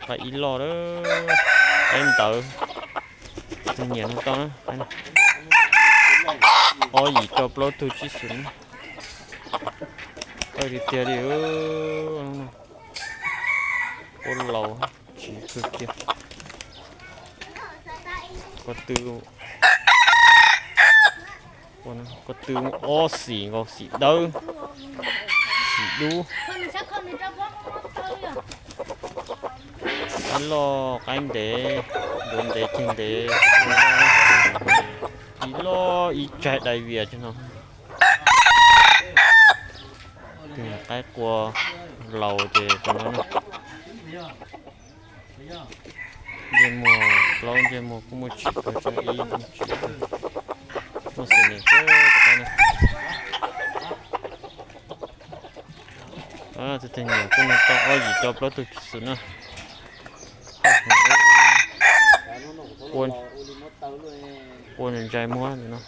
Qaib ib loj, qaib ntawd, nyiam no tau na. Ob yim rau plaub tug tsib xus na. Qaib tiag tiag li. Ua laus tsis kawg kiag. Ko tw, ko tw ob xim nkaus, xim dawb, xim dub. Qaib loj qaib ntev, ntuav ntev ceg ntev, ib loj ib tsaig dai vias tsis no. Tus qaib qua laus ces tus no na. Ntsej muag plaub, ntsej muag kuj muaj tsib tug, tsib, tsib tug, muaj xim nim kawg. Tus twg nyiam kuj nug tau ob yim rau plaub tug tsib xus na. Ua ntshai muab no.